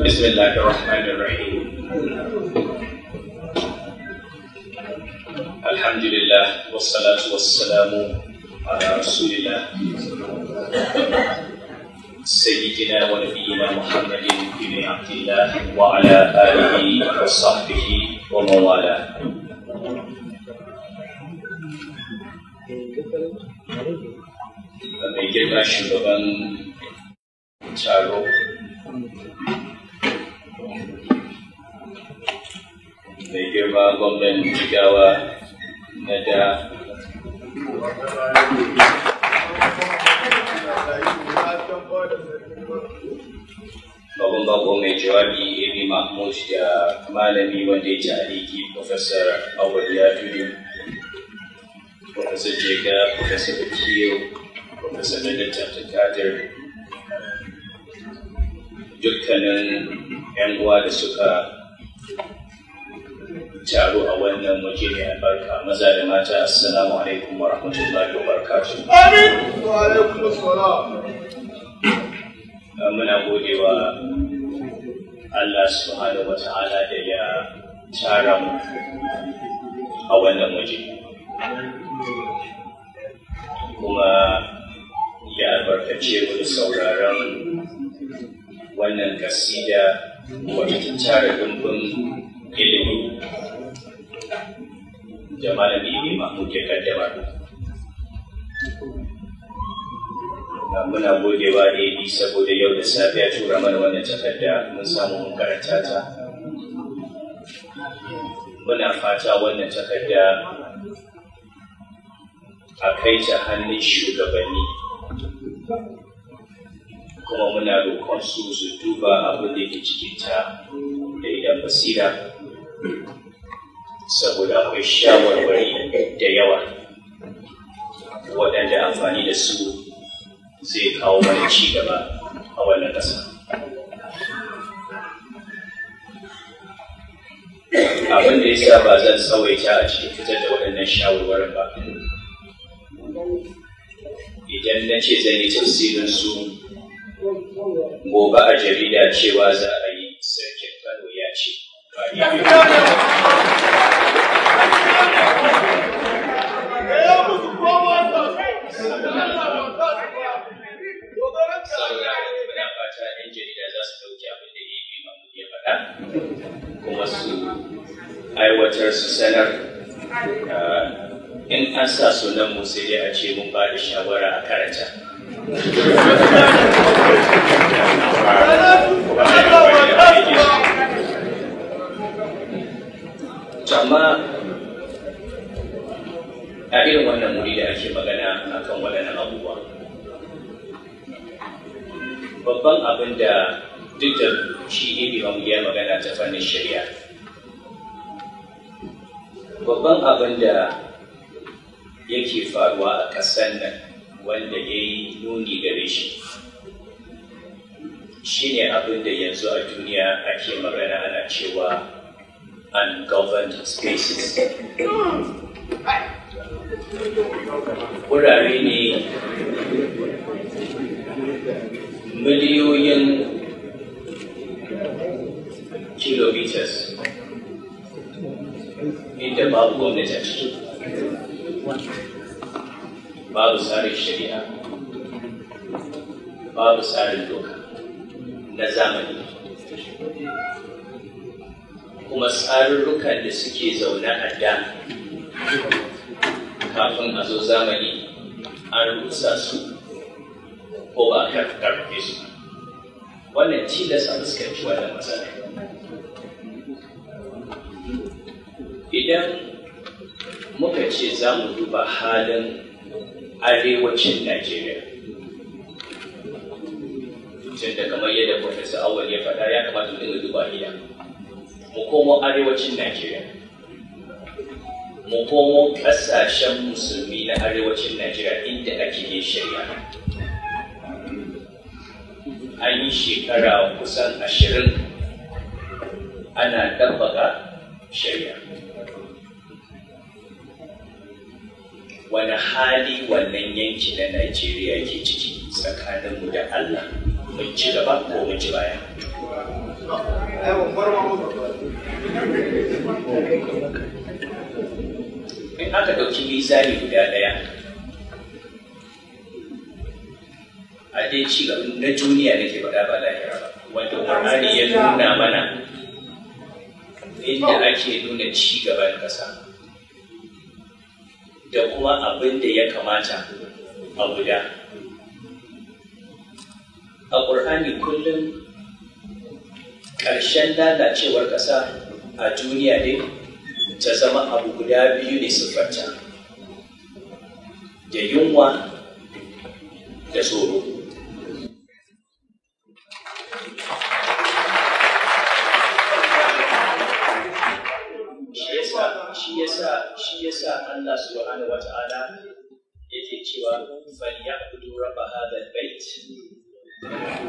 بسم الله الرحمن الرحيم. الحمد لله والصلاة والسلام على رسول الله سيدنا ونبينا محمد بن عبد الله وعلى آله وصحبه ومن والاه. Mai girma shugaban taro, mai girma gwamnan Jigawa na da, babban bako mai jawabi Amy Mahmud da malami wanda ya ta'aliki Professor Awal Yaduri, Professor Jega, Professor Bakio, Professor Nadata Abdulkadir, dukkanin 'yan uwa da suka taro a wannan waje mai albarka, maza da mata, assalamu alaikum wa rahmatullahi wa barakatuh. Amin. Wa alaikum assalam. Muna godewa Allah subhanahu wa ta'ala da ya tara mu a wannan waje, kuma ya albarkace mu da sauraron wannan kasida wacce ta tara dimbin ilimi da malami ne Mahmud ya kaddamar. Muna godewa da yi saboda yau da safe ya tura mana wannan takarda, mun samu mun karanta ta. Muna fata wannan takarda a kai ta hannun shugabanni, kuma muna roƙon su su duba abin da ke cikinta da idan basira, saboda akwai shawarwari da yawa waɗanda amfani da su zai kawo mana ci gaba a wannan ƙasa. Abin da ya sa ba zan tsawaita a cikin fitar da waɗannan shawarwarin ba, idan na ce zan yi tafsirin su gobe a jarida cewa za a yi sarkin Kano ya ce ba ni. Saboda muna fata 'yan jarida za su ɗauki abin da AB Mahmud ya faɗa kuma su aiwatar su sanar. In an sa sunan mu sai dai a ce mun ba da shawara a karanta. Amma a irin wannan wuri da ake magana akan waɗannan abubuwa, babban abin da duk da shi ne ya magana ta fannin shari'a, babban abin da yake faruwa a ƙasar nan wanda ya yi nuni gare shi shine abin da yanzu a duniya ake magana ana cewa ungoverned spaces. Wurare ne miliyoyin kilometers inda babu gwamnati a ciki, babu tsarin shari'a, babu tsarin doka na zamani, kuma tsarurrukan da suke zaune a da kafin a zo zamani an rusa su ko ba a karfafe su. Wannan tilas a fuskanci wannan matsala. Idan muka ce za mu duba halin arewacin Najeriya, tun da kamar yadda Professor Awal ya faɗa, ya kamata mu dinga duba gida, mu komo arewacin Najeriya, mu komo ƙasashen musulmi na na arewacin Najeriya inda ake yin shari'a. An yi shekara kusan 20 ana ɗabbaka shari'a. Wani hali wannan yanki na Najeriya ke ciki tsakaninmu da Allah, mun ci gaba ko mun ci baya? In aka ɗauki mizani guda ɗaya a dai ci gaba na duniya nake faɗa ba lahira ba, wanda Qur'ani ya nuna mana inda ake nuna ci gaban ƙasa da kuma abin da ya kamata a guda. A Ƙur'ani kullum ƙarshen lalacewar ƙasa a duniya ne ta zama abu guda biyu ne siffarta, da yunwa da tsoro. Shi yasa Allah subhanahu wa ta'ala yake cewa falyabudu rabb hadha albayt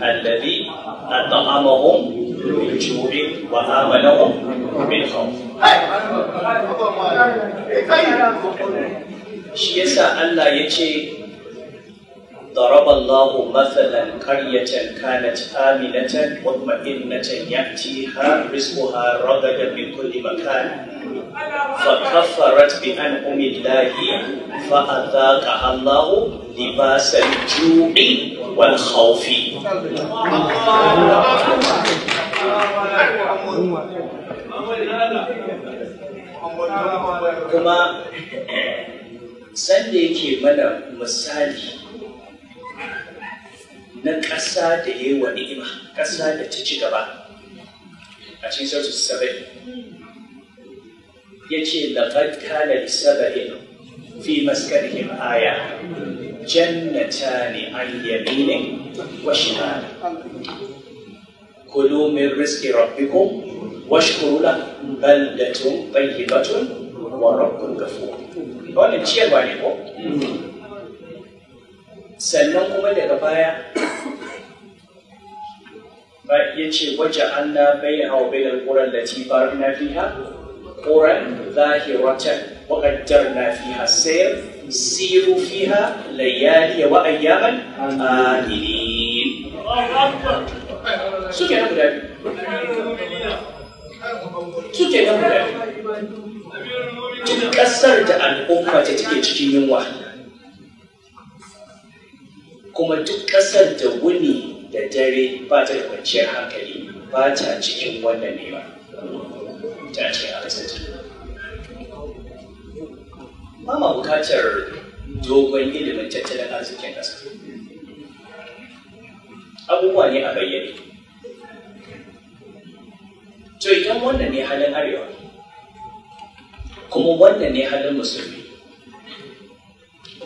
alladhi at'amahum min ju'in wa amanahum min khawf. Shi yasa Allah yace ضرب الله مثلا قرية كانت آمنة مطمئنة يأتيها رزقها رغدا من كل مكان فكفرت بأنعم الله فأذاقها الله لباس الجوع والخوف. Kuma sanda yake mana misali na ƙasa da ya yi wa ni'ima, ƙasa da ta ci gaba a cikin sautu 7, ya ce laqad kana li sab'in fi maskanihim aya jannatani an yaminin wa shimal kulu min rizqi rabbikum washkuru lahu baldatun tayyibatun wa rabbun ghafur. Wannan ciyarwa ne ko? Sannan kuma daga baya ya ce waje an na bayyana wa bayyana ƙuran da ci faru na fiha ƙuran zahiratan wa ƙaddar na fiha sayar siru fiha layali wa ayyaman aminin. Suke na guda biyu. Suke na guda biyu. Duk ƙasar da al'umma ta take cikin yunwa, kuma duk ƙasar da wuni da dare ba ta da kwanciyar hankali ba ta cikin wannan nema, ta cikin akasanta. Ba ma bukatar dogon ilimin tattalin arzikin ƙasa. Abubuwa ne a bayyane. To idan wannan ne halin arewa, kuma wannan ne halin musulmi,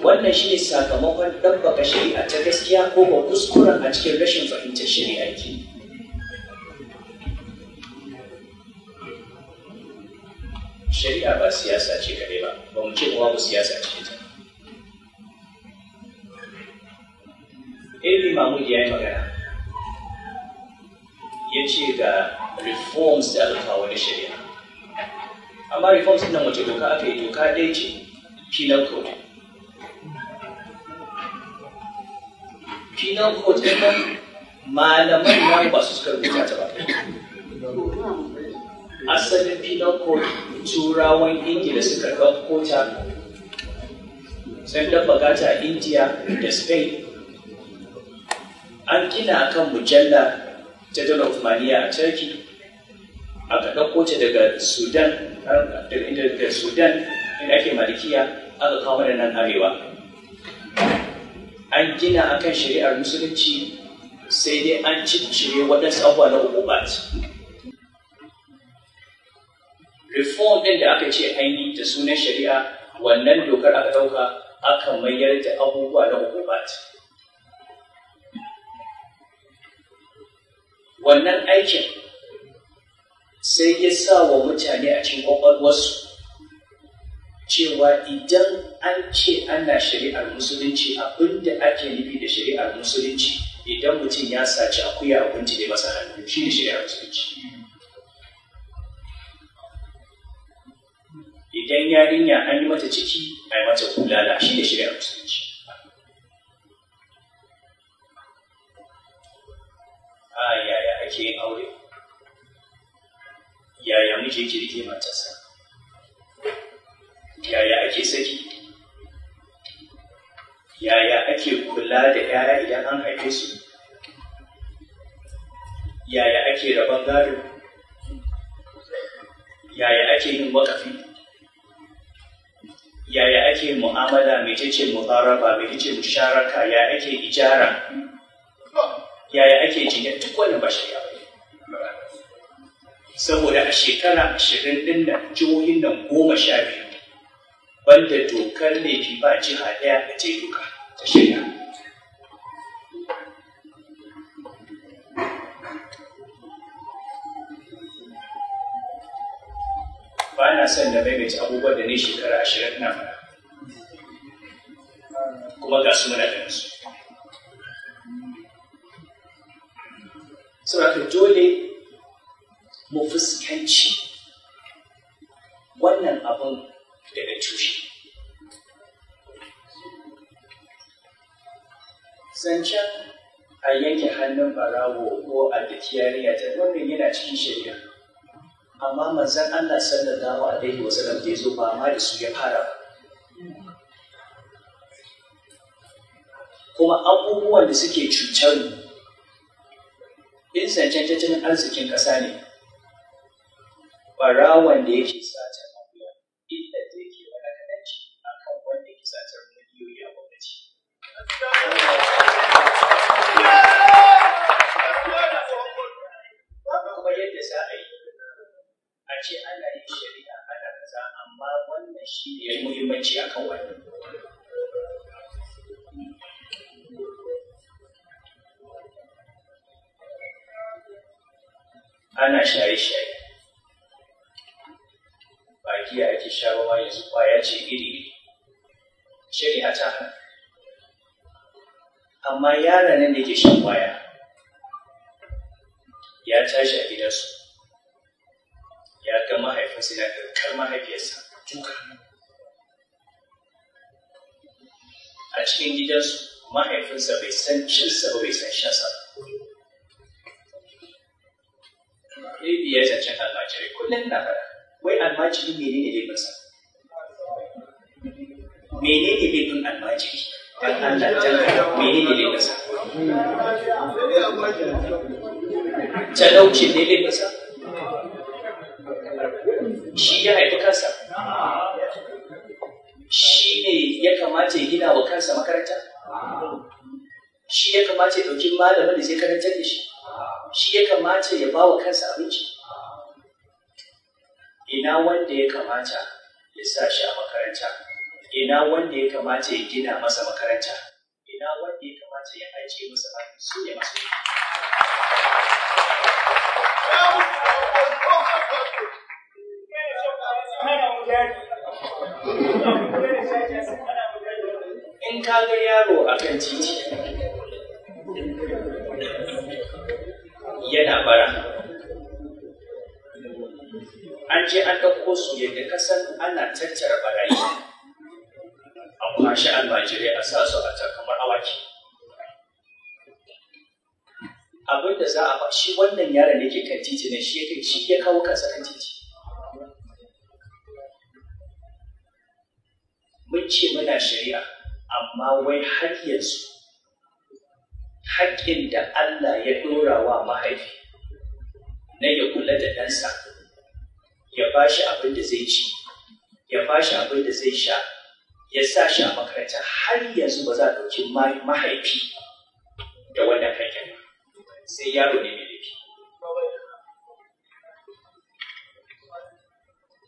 wannan shi ne sakamakon ɗabbaka shari'a ta gaskiya ko ba kuskuren a cikin rashin fahimtar shari'a ke. Shari'a ba siyasa ce kaɗai ba, ba mu ce kuma babu siyasa a cikinta. Amy Mahmud ya yi magana, ya ce ga reforms da aka kawo na shari'a. Amma reforms ɗin nan wace doka aka yi? Doka ɗaya ce, Penal Code. Penal Code ɗin nan malaman nan ba su suka rubuta ta ba. Asalin Penal Code Turawan Ingila suka ɗauko ta, sun ɗabbaka ta a India da Spain. An gina akan mujalla ta Daular Uthmaniyya a Turkey, aka ɗauko ta daga Sudan, daga Sudan inda ake Malikiya, aka kawo mana nan arewa. An gina akan shari'ar musulunci, sai dai an ciccire waɗansu abubuwa na uqubat. Reform ɗin da aka ce an yi da sunan shari'a, wannan dokar aka ɗauka aka mayar da abubuwa na uqubat. Wannan aikin sai ya sa wa mutane a cikin ƙwaƙwalwarsu Cewa idan an ce ana shari'ar musulunci, abinda ake nufi da shari'ar musulunci idan mutum ya saci akuya a guntule masa hannu, shi ne shari'ar musulunci. Idan yarinya an yi mata ciki a yi mata bulala, shi ne shari'ar musulunci. A yaya ake yin aure? Yaya miji yake rike matarsa? Yaya ake saki? Yaya ake kula da 'ya'ya idan an haife su? Yaya ake rabon gado? Yaya ake yin waƙafi? Yaya ake mu'amala? Mecece mudaraba? Mecece musharaka? Yaya ake ijara? Yaya ake jinya? Duk wannan ba shari'a ba ne. Saboda a shekara 20 ɗin nan, jihohin nan 12 banda dokar laifi ba jiha ɗaya da ta yi doka ta shari'a. Ba na son na maimaita abubuwan da ne shekara 20 ina faɗa. Kuma ga su muna ganin su. Saboda dole mu fuskanci wannan abun daga tushe. Zancen a yanke hannun barawo ko a daki yarinya ta wannan yana cikin shari'a. Amma manzon Allah sallallahu alaihi wasallam da ya zo ba ma da su ya fara ba. Kuma abubuwan da suke cutar mu, in zancen tattalin arzikin ƙasa ne, barawon da yake satar akuya, illar da yake mana kaɗan ce a kan wanda yake satar miliyoyi a gwamnati. Kuma yadda za a yi, a ce ana yin shari'a ana kaza, amma wannan shi ne ya yi muhimmanci a kan wannan. Ana shaye-shaye, ba giya ake sha ba ma yanzu, kwaya ce iri-iri, shari'a ta hana. Amma yaron nan da yake shan kwaya ya tashi a gidansu, ya ga mahaifinsa yana ɗaukar mahaifiyarsa duka. A cikin gidansu mahaifinsa bai san cinsa ba, bai san shansa ba. Maybe ya zancen almajirai, kullum na faɗa. Wai almajiri menene laifinsa? Menene laifin almajiri? Dan Allah, dan menene laifinsa? Talauci ne laifinsa? Shi ya haifi kansa? Shi ne ya kamata ya gina wa kansa makaranta? Shi ya kamata ya ɗauki malamin da zai karantar da shi? Shi ya kamata ya ba wa kansa abinci? Ina wanda ya kamata ya sa shi a makaranta? Ina wanda ya kamata ya gina masa makaranta? Ina wanda ya kamata ya ajiye masa malami? Su ne masu. In ka ga yaro a kan titi yana bara, an je an ɗauko su yadda kasan ana tattara barayi, a kwashe almajirai a sa su a ta kamar awaki. Abin da za a ba shi wannan yaron da yake kan titi ne, shi ya kawo kansa kan titi. Mun ce muna shari'a, amma wai har yanzu haƙƙin da Allah ya ɗora wa mahaifi na ya kula da ɗansa, ya ba shi abin da zai ci, ya ba shi abin da zai sha, ya sa shi a makaranta, har yanzu ba za a ɗauki mahaifi da wannan haƙƙin ba, sai yaro ne mai laifi.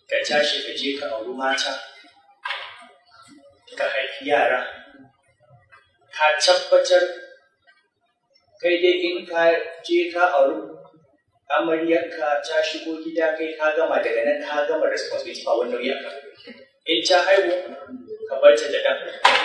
Ka tashi ka je ka auri mata, ka haifi yara, ka tabbatar kai dai in ka je ka auri amaryarka ta shigo gida, kai ka gama, daga nan ka gama responsibility, ba wani nauyi a kanka. In ta haihu, ka bar ta da ɗan.